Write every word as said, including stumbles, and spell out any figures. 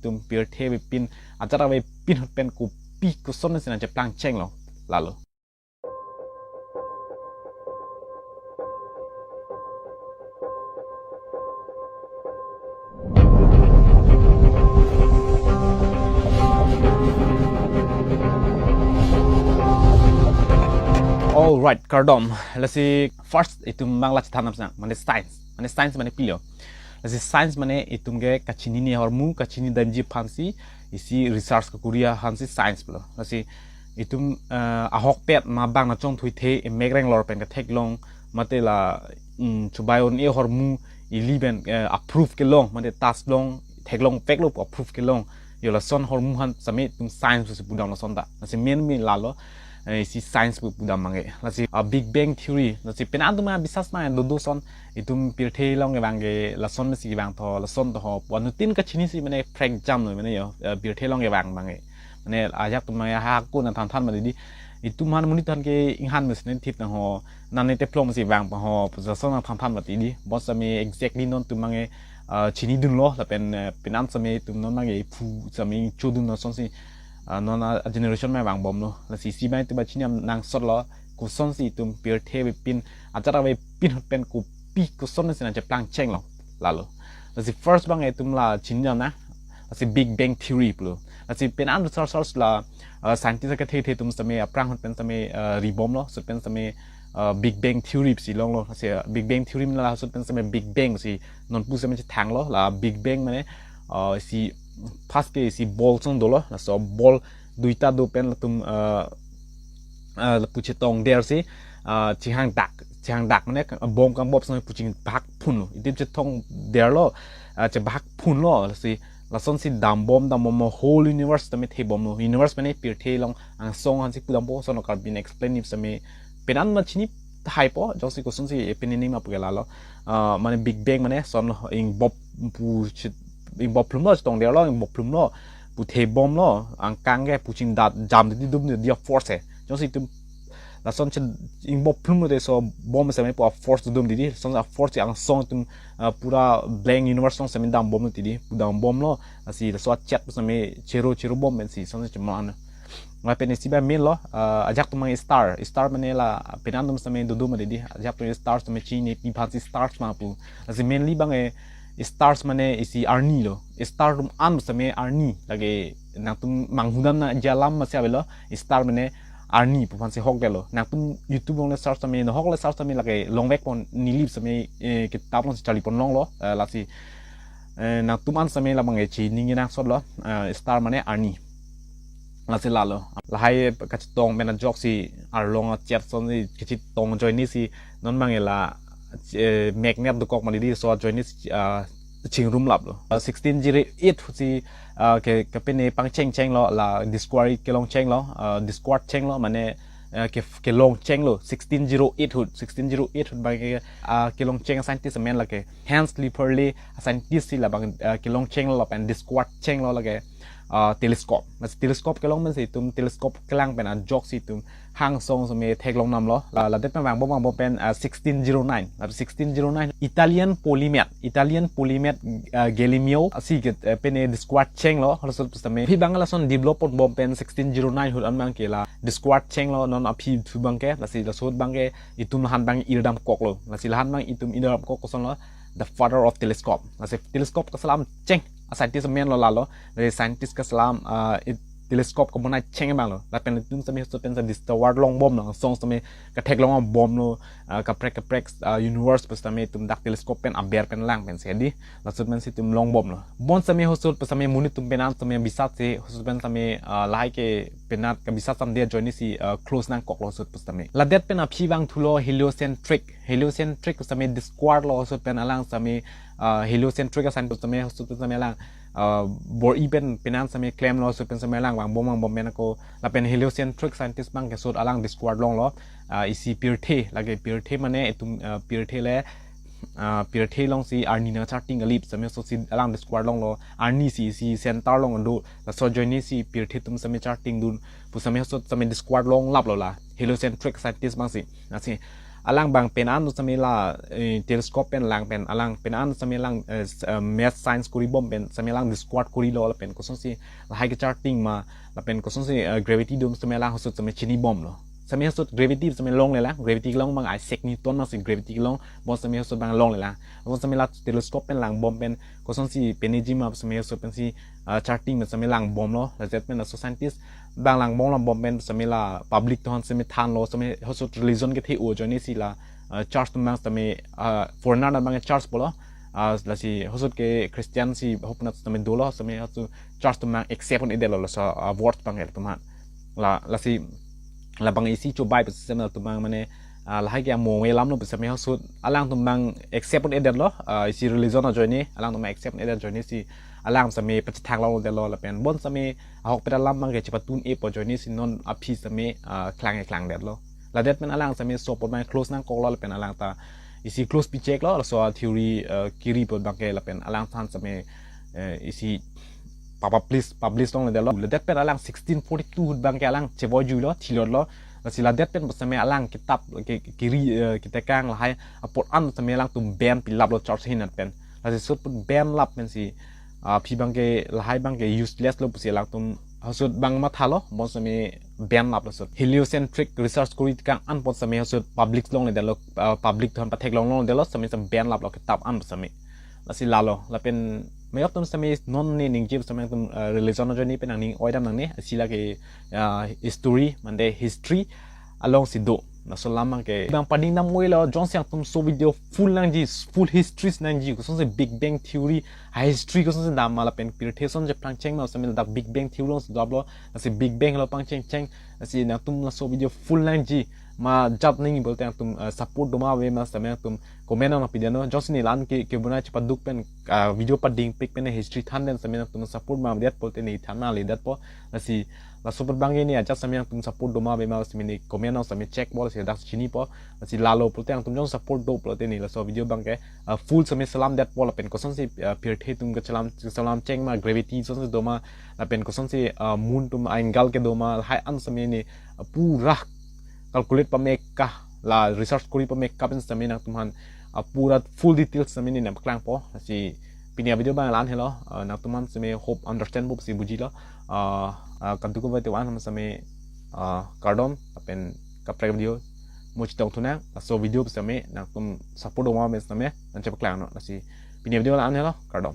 itum pirthe avepin, ajat avepin ahut pen kopi koson si nangcheplang chenglo, lalo. Alright, kardom. Lasi first itum abang la chethan nang, mane science. Mane science mane pilo. Lasi science mane itum ke kachinine ahormu, kachini damji aphansi, isi research kekuri aphansi science pulo. Lasi itum, eh, ahokpet ma bang nangchongthuithe, emek reng lor pen ketheklong, mate la, mm, chubai un-e ahormu, ili pen, eh, approve kelong, mate test long, theklongveklo pu approve kelong. Yo lason ahormu aphan sitame itum science pusi pudam lason ta. Lasi main main lalo, eh, isi science pu pudam abangke. Lasi, ah, Big Bang Theory. Lasi penang atum abisas abang dodo ason itum pirthe along kevang ke lason mesi kevang tho, lason tho ho. Pu anuttin kachinisi mane prank jamlo mane yo, eh, pirthe along kevang abangke. Mane ajak atum abang hako nangthanthan mati di. Itum aphan monit aphan ke inghan mesi nangthip nang ho. Nang ne teplo mesi vang pa ho. Pu lason nangthanthan mati di. Bonsitame exactly non atum abangke, ah, chinidunlo lapen, eh, penang sitame itum non abangke iphu sitame chodun lasonsi, ah, non a, a generation abang vangbomlo. Lasi isi abang itum chini nangsotlo. Kosonsi itum pirthe avepin, ajat avepin ahut pen kopi koson si nangcheplang chenglo, lalo. Lasi first abang itum la chinidam nang. Lasi Big Bang Theory pulo. Lasi penang researchers la, uh, scientist akethe the atum sitame aphrang ahut pen sitame, uh, ribomlo, ahut pen sitame, uh, Big Bang Theory pusi longlo. Lasi, uh, Big Bang Theory mane la ahut pen sitame Big Bang si non pu sitame chethanglo. La Big Bang mane, uh, si first ke si ball ason dolo. Laso ball duita do pen latum, uh, uh, lapu chetongder si, uh, chehangdak, chehangdak mane ka-, bomb kang bomb sitame pu chingbahak phunlo. Itum chetongderlo, uh, chebahak phunlo, lasi lasonsi dambom, dambom, whole universe sitame thebomlo. Universe mane pirthe along angsong aphansi pudampo, lason Karbi explain ni sitame penang ma chinithapo, jongsi kosonsi epinini ma pu ke lalo. Uh, mane Big Bang mane lason ingbop pu chit-, ingbophlumlo, chetongderlo, ingbophlumlo, pu thebomlo, angkang ke pu chingdat jam di dum di force he. Jongsi itum lason che ingbophlumlo te laso bomb sitame pu a force dum di di, lason a force angsong itum, ah, pura blank universe along sitame dambomlo ti di, pu dambomlo, lasi laso achet pu sitame chero chero bomb pensi lason chemang. Lapen isi abang main lo, ah, ajak atum abang star, star mane la penang atum sitame dodo mati di, ajak atum star sitame chinipi aphansi stars ma pu. Lasi mainly abangke stars mane isi arni lo. Star atum an sitame arni. Lake nangtum manghudam nangji alam masi avelo. Star mane arni pu aphansi hokdetlo. Nangtum YouTube along le search sitame, nahok le search sitame lake longvekpon, neli sitame, eh, kitap alongsi charlipon longlo. Eh, lasi, eh, nangtum an sitame labang, eh, chininge nangsotlo. Eh, star mane arni. Lasi lalo. Lahai kachetong pen ajoksi arlong achet asonsi kachetong ajoinesi non abangke la, eh, magnet dokok mati di, laso ajoinesi, ah, chingrumlaplo. Ah, sixteen zero eight ahut si, ah, ke, kepine pangcheng chenglo, la Discovery kelong chenglo, ah, Discovery chenglo, mane, ah, ke, kelong chenglo, sixteen zero eight ahut, sixteen zero eight ahut abangke, ah, kelong cheng scientist amen lake Hans Lippershey scientist si labang, ah, kelong chenglo lapen Discovery chenglo lake, ah, telescope. Mas telescope kelong pensi itum telescope kelang pen ajoksi itum angsong sitame theklong namlo. La, ladet pen vangbom vangbom pen, ah, sixteen zero nine. La sixteen zero nine Italian polymath, Italian polymath, ah, Galileo si ke, eh, pine Discovery chenglo, halaso ahut sitame. Aphi abang lason develop ponbom pen sixteen zero nine ahut an abangke la Discovery chenglo, non aphi thu abangke, lasi laso ahut abangke itum lahan abang irdamkoklo. Lasi lahan abang itum irdamkok kosonlo, the father of telescope. Lasi telescope kaselam cheng a scientist amen lo lalo. Lasi scientist kaselam, ah, it-, telescope kabonai cheng abanglo. Lapen itum sitame halaso ahut pen sitame discover longbomlo. Angsong sitame katheklong bomlo, ah, kaprek kaprek, ah, universe pu sitame itum dak telescope pen aber pen lang pensi di. Laso ahut pensi itum longbomlo. Bon sitame halaso ahut pen sitame monit atum penang sitame bisat si, halaso ahut pen sitame, ah, lahai ke penang kabisat sitame ajoinesi, ah, close nangkoklo halaso ahut pen sitame. Ladet pen aphi vangthulo heliocentric. Heliocentric sitame Discovery lo, halaso ahut pen alang sitame, ah, heliocentric a scientist sitame, halaso ahut pen sitame alang, ah, bor-i pen penang sitame klemlo, halaso ahut pen sitame alang vangbom vangbom pen ako lapen heliocentric scientist abangke halaso ahut alang Discovery longlo, ah, isi pirthe, lake pirthe mane itum, ah, pirthe le, ah, pirthe alongsi arni nangcharting kalip sitame halaso ahut si alang Discovery longlo, arni si, si center along do, laso ajoinesi pirthe atum sitame chartingdun pu sitame halaso ahut sitame Discovery longlaplo la heliocentric scientist abangsi. Lasi alang bang pen an sitame la, eh, telescope pen lang pen, alang pen an sitame lang, eh, s-, eh, math science kori bom pen sitame lang discover korilo lapen kosonsi lahai kecharting ma lapen kosonsi, eh, gravity atum sitame lang ahut sitame chini bomlo. Sitame ahut gravity sitame longle lang, gravity long bang Isaac Newton nangsi gravity long, bon sitame ahut bang longle lang. Bon sitame la telescope pen lang bom pen kosonsi peneji ma sitame ahut pensi, ah, charting pen sitame lang bomlo. Ladet pen laso scientist bang lang bom lang bom pen sitame la public atum sitame thanlo, sitame ahut religion kethe ajoine si la, ah, church atum bang sitame, ah, foreigner atum bang church pulo. Ah, lasi ahut ke Christian si ahut na sitame dolo, sitame ahut church atum bang accept un-edetlo, laso, ah, word bang el atum bang. La, lasi labang isi chobai pen sitame atum bang mane, ah, lahai ke amo ngelamlo pen sitame ahut alangtum bang accept un-edetlo, ah, isi religion ajoine alangtum bang accept un-edet ajoine si alang sitame pachethang longdetlo lapen bon sitame ahokpet alam bang ke chepatun-e po ajoine si non aphi sitame, ah, klang-e klangdetlo. Ladet pen alang sitame laso apot bang close nangkoklo lapen alang ta isi close picheklo, laso theory, ah, kiri apot bang ke lapen alangthan sitame, eh, isi pa-, publish, publish longledetlo. Ladet pen alang sixteen forty-two ahut bang ke alang chevoijuilo, thilotlo. Lasi ladet pen sitame alang kitap ke, kiri, eh, ketekang lahai apot an sitame alangtum ban pilaplo church ahin pen. Lasi ahut ban lap pensi, ah, aphi bang ke lahai bang ke useless lo pusi alangtum ahut bang mathalo, bon sitame ban laplo ahut. Heliocentric research kori tekang an apot sitame ahut public longledetlo, ah, public atum pathek long longledetlo, sitame sitame ban laplo kitap an sitame. Lasi lalo, lapen mayok atum sitame non ne ningje sitame atum, ah, religion ajoine pen nangning oi dam nangne, isi lake, ah, history, mande history alongsi do. Laso alam bang ke bang pading dam oilo, jongsi nangtum laso video full nangji, full history nangji, kosonsi Big Bang Theory, ha history kosonsi dam ma lapen pirthe kosonsi pangcheng ma sitame dak Big Bang Theory alongsi doplo, lasi Big Bang lo pangchengcheng, lasi nangtum laso video full nangji, ma jat nangji pulote nangtum, eh, support doma ave ma sitame nangtum comment nangpidetnon. Jongsi ne la-an ke, kebonai chepaduk pen, ah, video padingpik pen history than den sitame nangtum support ma avedet pulote ne than ma ledetpo. Lasi laso apot bang ke ne ajat sitame nangtum support doma ave ma sitame ne comment nang sitame checkpo, lasi dak chinipo. Lasi lalo pulote nangtum jong support do pulote ne laso video bang ke, ah, full sitame selamdetpo lapen kosonsi, ah, pirthe atum kechelam, kechelamcheng ma, gravity kosonsi doma lapen kosonsi, ah, moon atum angle kedo ma, lahai an sitame ne, ah, pura calculate pame ka, la research kori pame ka pen sitame nangtumphan, ah, pura full details sitame ne nangpaklangpo. Lasi pini avideo bang la-an helo, ah, nangtumphan sitame hope understand po pusi bujilo. Ah, ah, kadokave atum an sitame, ah, kardom, lapen kaprek video mo chetong thunang, laso video sitame nangtum support doma ave sitame nangchepaklang non. Lasi pini avideo la-an helo, kardom.